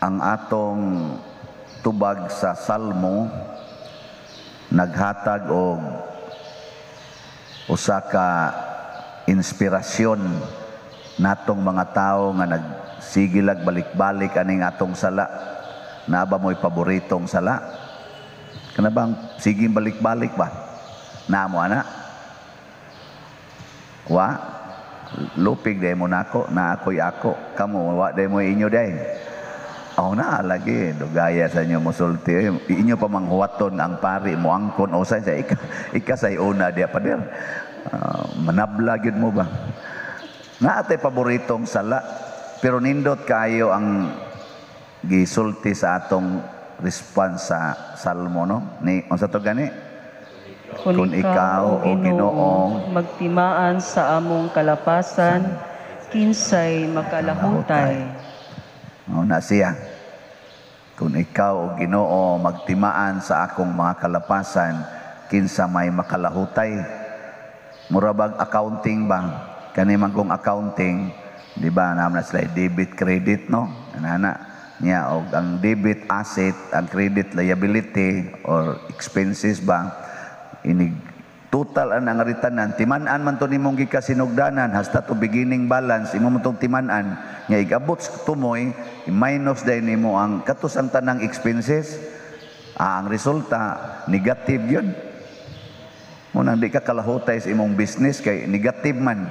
Ang atong tubag sa Salmo naghatag og usa ka inspirasyon natong mga tawo nga nagsigilag balik-balik aning atong sala. Naa ba mo'y paboritong sala? Kana bang sige balik-balik ba? Naa mo ana? Wa? Lupig day mo nako, na ako'y ako. Kamo, wa day mo inyo day. Oh, na lagi dugaya sa inyo mosulti. Inyo pa manghuwaton ang pari mo angkon o sa ika, ika say una diya pader. Manabla gyud mo ba? Naa tay paboritong sala, pero nindot kaayo ang gisulti sa atong response sa Salmo, no? Ni unsa to gani? Kung ikaw, O Ginoo, magtimaan sa among kalapasan, kinsay makalahutay? Mao na siya. Kung ikaw, O Ginoo, magtimaan sa akong mga kalapasan, kinsa may makalahutay? Mura bag accounting ba? Kani man kung accounting, di ba, naman na sila debit, credit, no? Anana niya og ang debit asset, ang credit liability or expenses ba? Inig total ang ritanan, timan-an man to nimong gikasinugdanan hasta to beginning balance imo mo tong timan-an nga igabot sa tumoy, minus day nimo ang katos ang tanang expenses. Ah, ang resulta negative yun. Mo nang di ka kalahutay sa imong business kay negative man.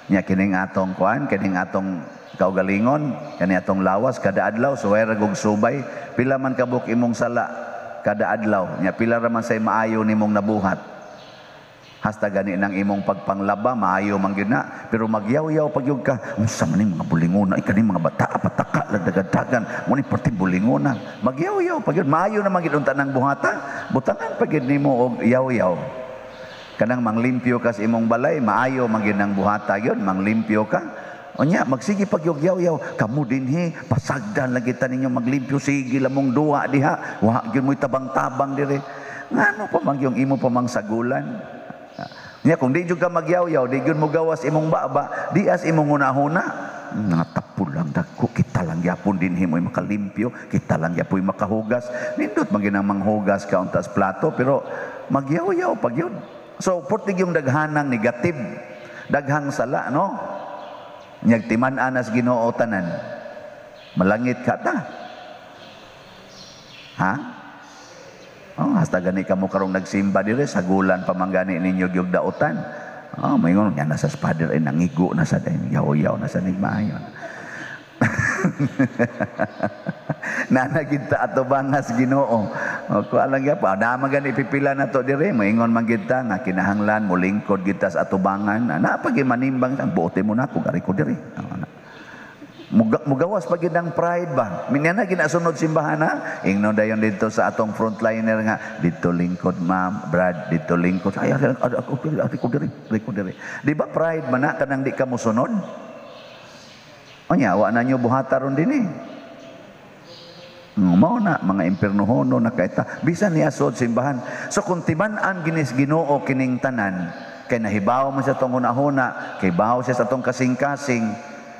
Nya kining atong kuan, kining atong kaugalingon, kani atong lawas kada adlaw suway ra gug subay. Pila man kabuk imong sala kada adlaw? Nya pila ra man say maayo nimong nabuhat? Hasta gani nang imong pagpanglaba maayo man gyud na, pero magyaw-yaw pag yun ka, unsa man ning mga bulingona, ay kani mga bata pataka lang dagadagan mo ni perti bulingona. Magyaw-yaw pag yun, maayo na man gyud unta nang buhata, butangan pag yun nimo og yaw-yaw. Kanang manglimpyo ka sa imong balay, maayo man gyud nang buhata yun, manglimpyo ka. Unya, magsige pag yaw-yaw, kamo dinhi, pasagdan lang kita ninyo maglimpyo, sige lamong duwa diha, wa gyud mo'y tabang-tabang dire. Ngano pa man yung imo pa mang sagulan? Nya kung di jud ka magyaw-yaw, di jud mo gawas imong baba, di as imong hunahuna. Nga tapol lang dagko, kita lang gyapon dinhi mo'y makalimpyo, kita lang gyapoy makahugas. Nindot man ginang manghugas ka untas plato, pero magyaw-yaw pag yun. So, portig yung daghanang negative, daghang sala, no? Nyag timan-anas Ginoo tanan. Malangit ka ta. Ha? Oh, hasta gani kamo karong nagsimba dire, sagulan pa man gani ninyo gyud dautan. Oh, maingon nga nasa father ay nangigo na sa dayon, yaw-yaw na sa nigmaayon. Nana gid ta atubangas Ginoo. O kuha lang gyapon. Na man gani pipila na to dire, moingon man gid ta nga kinahanglan molingkod gid ta sa atubangan. Na pag manimbang ang buote mo nako gari ko dire. Oh, na. Mugawas pa gid ang pride ba? Minya na ginasunod simbahan ha? Ingnon dayon dito sa atong frontliner nga dito lingkod ma'am, Brad, dito lingkod. Ay, ay, ay, ako, ako diri, ako diri. Di ba pride man na kanang di ka mosunod? Onya, wa na nyo buhata ron din eh. Mao na mga impernohono na kaita bisan niya sod simbahan. So kung timan-an ginis Ginoo kining tanan, kay nahibaw man sa tong hunahuna, kay baw siya sa tong kasing-kasing,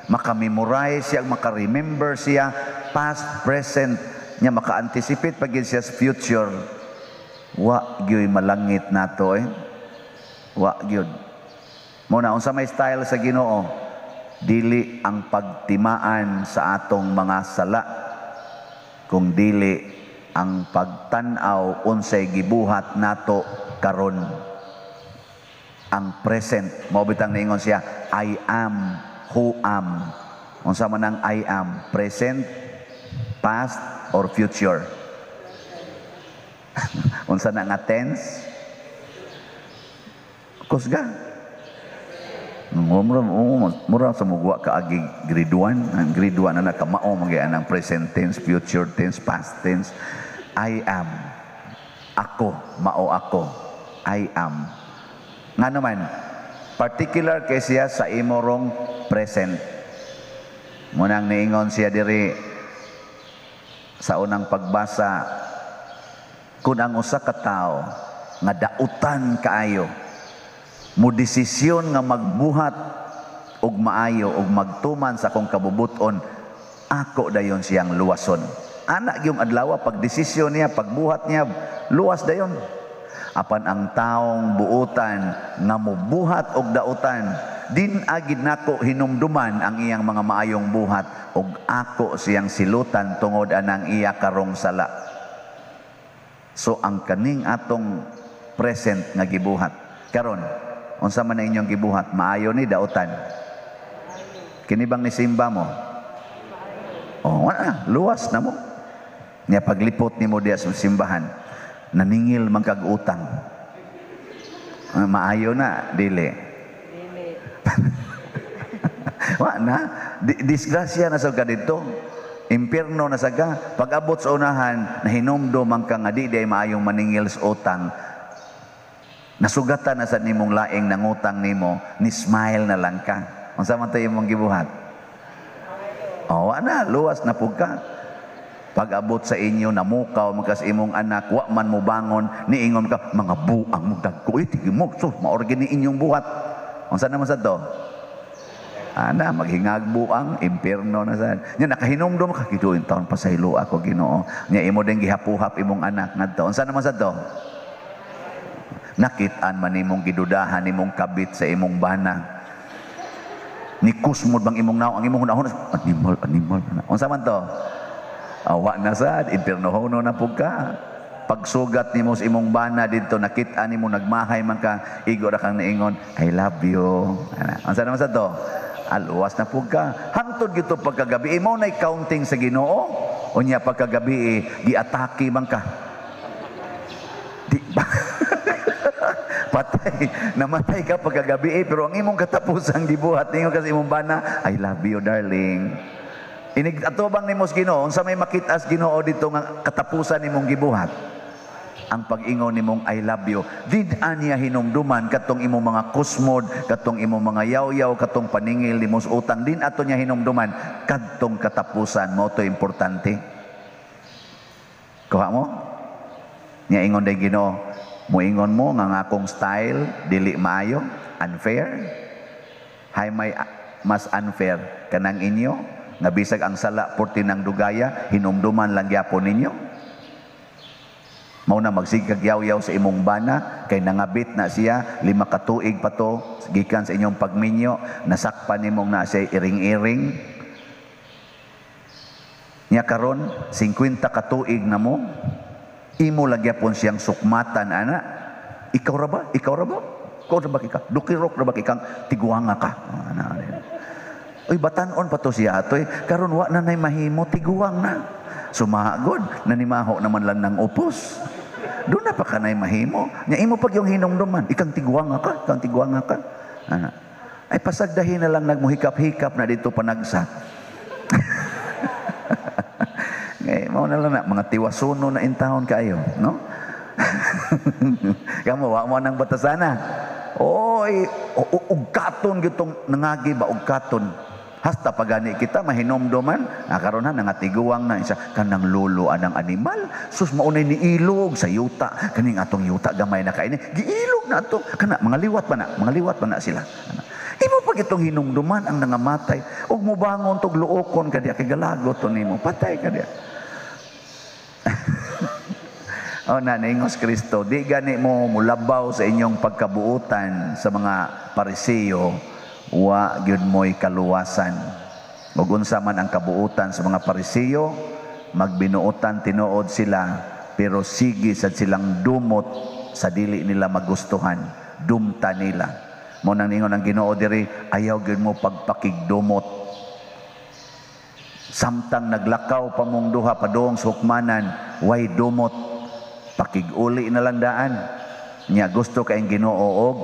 makamemorize siya, maka-remember siya past, present nya, maka-anticipate pag siya sa future. Wa gyud malangit nato eh. Wa gyud. Mo na unsa may style sa Ginoo, dili ang pagtimaan sa atong mga sala, kung dili ang pagtan-aw unsay gibuhat nato karon, ang present. Mao bitang niingon siya, "I am who am." Unsa man ang "I am"? Present, past or future? Unsa na nga tense? Kusga. Mura, mura sa mugwa ka agi grade 1, ang grade 1 na nakamao magyaan ang present tense, future tense, past tense. "I am." Ako, mao ako. "I am." Nga naman, particular kay siya sa imorong present. Munang niingon siya diri sa unang pagbasa, kung ang usa ka tawo nga dautan kaayo mo desisyon nga magbuhat og maayo og magtuman sa akong kabubuton, Ako dayon siyang luwason. Ana gyung adlaw, pag desisyon niya, pagbuhat niya, luwas dayon. Apan ang taong buutan nga mubuhat og dautan, din agid nako hinumduman ang iyang mga maayong buhat ug ako siyang silutan tungod anang iya karong sala. So ang kaning atong present nga gibuhat karon, unsa man na inyong gibuhat, maayo ni, dautan? Kini bang nisimba mo? Oh, wala, luwas na mo. Nya paglipot nimo diya sa simbahan, naningil man kag utang. Ah, maayo na, dili? Dili. Wa na, disgrasya na sa ka dito. Impierno na sa ka. Pag-abot sa unahan, nahinumdum man ka nga di day maayong maningil sa utang. Nasugatan na sa nimong laing nangutang nimo, ni smile na lang ka. Unsa man to imong gibuhat? Oh, wa na, luwas na pud ka. Pag-abot sa inyo, namukaw man ka sa imong anak, wa man mo bangon, niingon ka, "Mga buang mo dagko, eh, tige mo, so, maorgin ni inyong buhat." Unsa naman sa to? Ana, maghingag buang, impierno na sad. Nya nakahinumdum ka, "Kiduin taon pasaylo ako, Ginoo." Nya imo din gihapuhap imong anak ngadto. Unsa naman sa to? Nakit-an man nimong gidudahan nimong kabit sa imong bana. Ni kusmod bang imong naong, ang imong hunahon, animal, animal. Unsa man to? Awa na sad, impiernohono na pud ka. Pagsugat nimo sa imong bana didto, nakit-an nimo nagmahay man ka, igo ra kang niingon, "I love you." Ana, unsa naman sa to? Aluwas na pud ka. Hangtod gito pagkagabi, mao nay counting sa Ginoo. Unya pagkagabi, giatake man ka. Di ba? Patay, namatay ka pagkagabi, pero ang imong katapusang gibuhat ningon ka sa imong bana, "I love you, darling." Inig atubang nimo sa Ginoo, unsa may makita sa Ginoo dito nga katapusan nimong gibuhat? Ang pag-ingon nimong "I love you." Di niya hinumduman katong imong mga kusmod, katong imong mga yaw-yaw, katong paningil nimo sa utang, din ato niya hinumduman kadtong katapusan mo to importante. Kuha mo? Nya ingon day Ginoo, "Moingon mo nga ang akong style dili maayo, unfair. Hay, may mas unfair kanang inyo nga bisag ang sala porti ng dugaya, hinumduman lang gyapon ninyo." Mao na magsigag yaw-yaw sa imong bana kay nangabit na siya, 5 ka tuig pa to gikan sa inyong pagminyo, nasakpan nimong na siya iring-iring. Nya karon 50 ka tuig na mo, imo lang gyapon siyang sukmatan ana. "Ikaw ra ba? Ikaw ra ba? Ikaw ra ba ka? Dukirok ra ba kang tiguanga ka?" Ana. Uy, batan-on pa to siya atoy. Karon wa na nay mahimo, tiguang na. Sumagod, nanimaho naman lang ng upos. Doon na pa kanay mahimo. Nya imo pag yung hinumduman, "Ikang tiguanga ka, ikang tiguanga ka." Ana. Ay, pasagdahin na lang nagmuhikap-hikap na dito panagsa. Ngay mao na lang na mga tiwasuno na intahon kaayo, no? Kamo wa mo nang batasana. Oy, ugkaton gitong nangagi ba, ugkaton. Hasta pagani kita mahinomduman, nakaron ha nangatiguang na isa kanang lolo anang animal. Sus, maunay ni ilog sa yuta. Kaning atong yuta gamay na kaini. Giilog na ato. Kana mga liwat pa na, mga liwat pa na sila. Ana. Imo pag itong hinumduman ang nangamatay ug mobangon tog luokon ka diya kay galagot to nimo. Patay ka diya. Oh, na naingos Kristo, di gani mo mulabaw sa inyong pagkabuutan sa mga Pariseo, wa gyud mo'y kaluwasan. Ug unsa man ang kabuutan sa mga Pariseo, magbinuotan tinuod sila, pero sige sad silang dumot sa dili nila magustuhan, dumta nila. Mo nang ningon ang Ginoo diri, ayaw gyud mo pagpakigdumot. Samtang naglakaw pa mong duha padung sa hukmanan, way dumot, pakiguli na lang daan. Nya gusto kay Ginoo og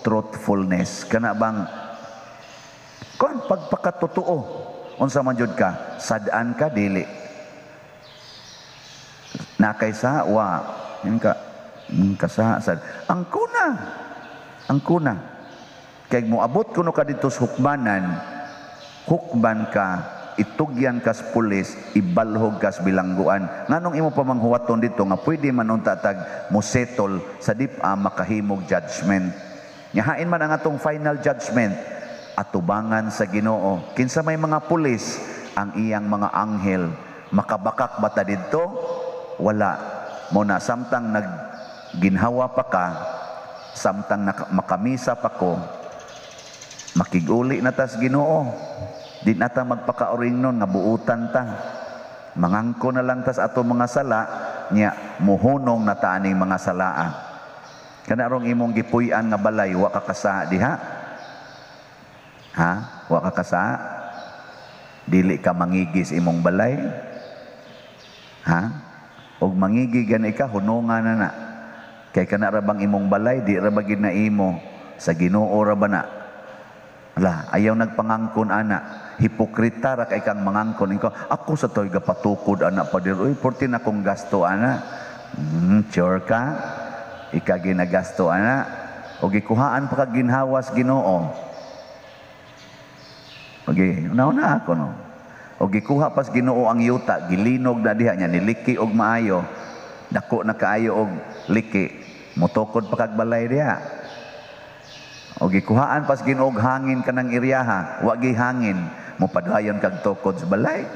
truthfulness. Kana bang kon pagpakatotoo, unsa man jud ka, sad-an ka, dili? Nakay sa wa yun ka kasa sad ang kuna, ang kuna kay moabot kuno ka dito sa hukmanan, hukman ka, itugyan kas pulis, ibalhog kas bilangguan. Nganong imo pa manghuwaton dito nga pwede man unta tag mosettle sa dip-a makahimog judgment? Nya hain man ang atong final judgment atubangan sa Ginoo. Kinsa may mga pulis ang iyang mga anghel. Makabakak ba ta didto? Wala. Mao na samtang nagginhawa pa ka, samtang makamisa pa ko, makig-uli na tas Ginoo. Di na ta magpakauring nun nga buutan ta. Mangangko na lang tas ato mga sala, nya muhunong na ta aning mga salaa. Kana rong imong gipuy-an nga balay, wa ka kasaha diha? Ha? Wa ka kasaha? Dili ka mangigis imong balay? Ha? Og mangigi gani ka, hunungan na na. Kay kana ra bang imong balay, di ra ba gid na imo? Sa Ginoo ra ba na? Ala, ayaw nagpangangkon ana. Hipokrita ra kay kang mangangkon. Ikaw, ako sa to'y gapatukod ana pader. Uy, porti na kong gasto ana. Sure ka? Ika ginagasto ana. O gikuhaan pa kag ginhawas Ginoo. Okay, una-una ako no. O gikuha pas Ginoo ang yuta, gilinog na diha niya, niliki og maayo. Dako na kaayo og liki. Motukod pa kag balay diha. O gikuhaan pas Ginoo og hangin kanang iryaha, wa gi hangin, mopadayon kag tukod sa balay.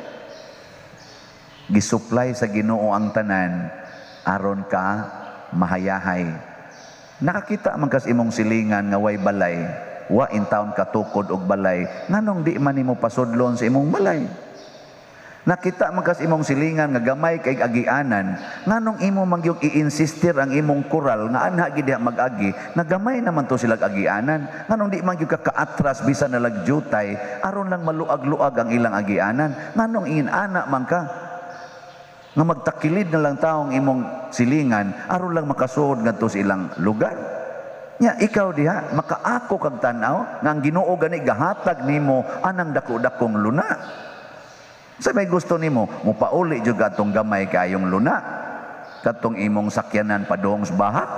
Gisupply sa Ginoo ang tanan aron ka mahayahay. Nakakita man kas imong silingan nga way balay, wa in town katukod og balay, nganong di man nimo pasudlon sa imong balay? Nakita man kas imong silingan nga gamay kay agianan, nganong imo man gyud i-insistir ang imong kural nga anha gid diha mag-agi, nga gamay naman to silag agianan, nganong di man gyud ka kaatras bisan na jutay aron lang maluag-luag ang ilang agianan? Nganong ingin-ana man ka nga magtakilid na lang taong imong silingan aron lang makasuod ngadto sa ilang lugar? Nya ikaw diha makaako kag tan-aw nga ang Ginoo gani gahatag nimo anang dako-dakong luna. Sa may gusto nimo, mupauli jud atong gamay kaayong luna, katong imong sakyanan padung sa bahak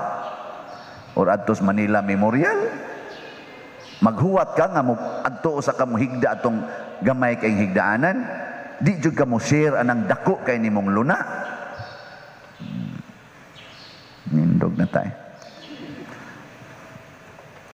or adto sa Manila Memorial. Maghuwat ka nga mo adto sa ka higda atong gamay kay higdaanan, di jud ka mo share anang dako kay nimong luna. Nindog na tayo.